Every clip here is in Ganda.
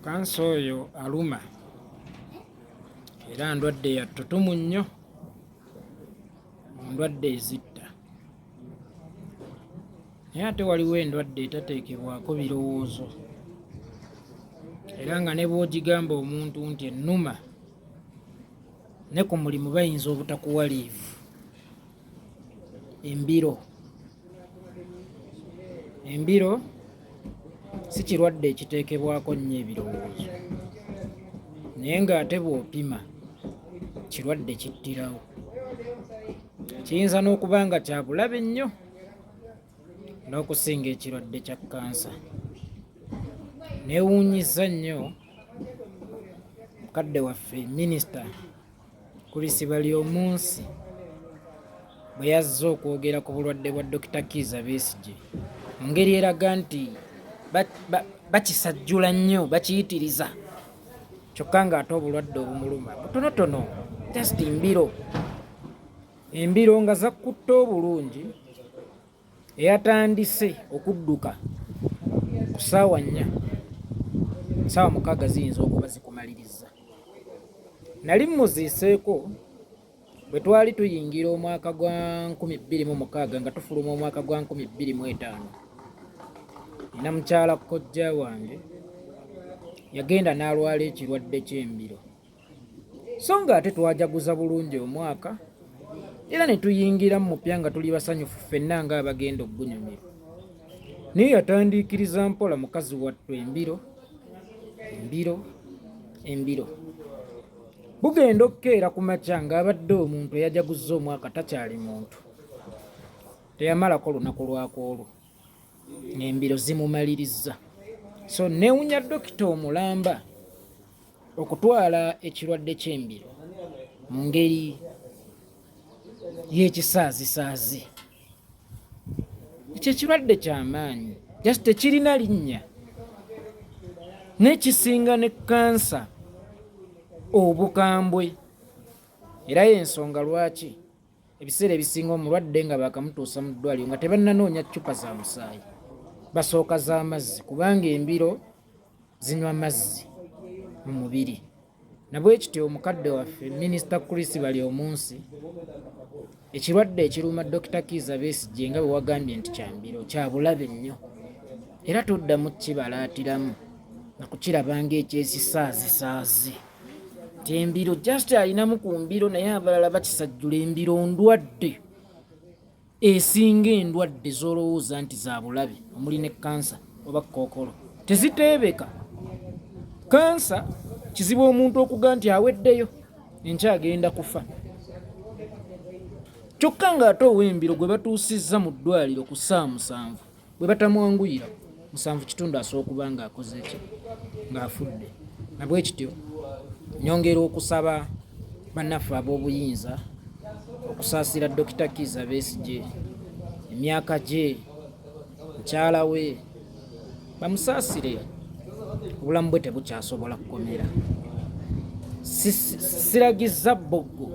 Kansa oyo aluma era ndwadde ya ttutumu nnyo mu ndwadde ezitta. Naye ate waliwo endwadde etateekebwako birowoozo era nga ne bw'ogigamba omuntu nti ennuma ne ku mulimu bayinza obutakuwa liivu. Embiro. Embiro si kirwadde ekiteekebwako nnyo ebirowoozo naye ng'ate bw'opima kirwadde kittirawo. Kiyinza n'okuba nga kya bulabe nnyo n'okusinga ekirwadde kya kkansa. Neewuunyizza nnyo mukadde waffe minisita Chris Baryomunsi bwe yazze okwogera ku bulwadde bwa Dokita Kiiza Besigye mu ngeri eraga nti bakisajjula nnyo bakiyitiriza kyokka ng'ate obulwadde obumuluma butonotono just mbiro embiro nga zakkutte obulungi eyatandise okudduka ku ssaawa nnya ssaawa 6 ziyinza okuba zikumaliriza. Nali mmuziiseeko bwe twali tuyingira omwaka gwa 2006 nga tufuluma omwaka gwa 2005. Nina mukyala kojja wange yagenda n'alwala ekirwadde ky'embiro. So ng'ate twajaguza bulungi omwaka era ne tuyingira mu mupya nga tuli basanyufu ffenna ng'abagenda okugunyumirwa. Naye yatandiikiriza mpola mukazi wattu embiro, embiro, embiro. Bugenda okukeera ku makya ng'abadde omuntu eyajaguzza omwaka takyali muntu. Teyamalako lunaku lwa kw'olwo ng'embiro zimumalirizza. So nneewunya dokita omulamba okutwala ekirwadde ky'embiro mu ngeri y'ekisaazisaazi. Ekyo ekirwadde kya maanyi just tekirina linnya n'ekisinga ne kkansa obukambwe era y'ensonga lwaki ebiseera ebisinga omulwadde nga baakamutuusa mu ddwaliro nga tebannanoonya ccupa za musaayi basooka z'amazzi kubanga embiro zinywa mazzi mu mubiri. Nabwekityo mukadde waffe Minisita Chris Baryomunsi ekirwadde ekiruma Dokita Kiiza Besigye nga bwe wagambye nti kya mbiro kya bulabe nnyo era toddamu kukibalaatiramu na kukiraba ng'ekyesisaazisaazi nti embiro just alinamu ku mbiro naye abalala bakisajjula embiro ndwadde. Esinga endwadde z'olowooza nti za bulabe omuli ne kkansa oba kkookolo teziteebeka. Kkansa kizibu omuntu okuga nti aweddeyo enkya agenda kufa kyokka ng'ate ow'embiro gwe batuusizza mu ddwaaliro ku ssaawa 7 bwe batamwanguyira 7:15 asobola okuba ng'akoze ki ng'afudde. Na bwe kityo nyongera okusaba bannaffe ab'obuyinza okusaasira Dokita Kiiza Besigye emyaka gye mukyala we bamusaasire obulamu bwe tebukyasobola kukomera. Siragizza bbuggu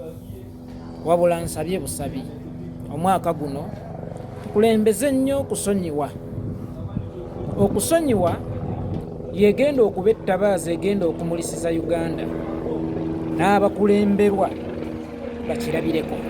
wabula nsabye busabi omwaka guno tukulembeze nnyo okusonyiwa. Okusonyiwa y'egenda okuba ettabaaza egenda okumulisiza Uganda n'abakulemberwa bakirabireko.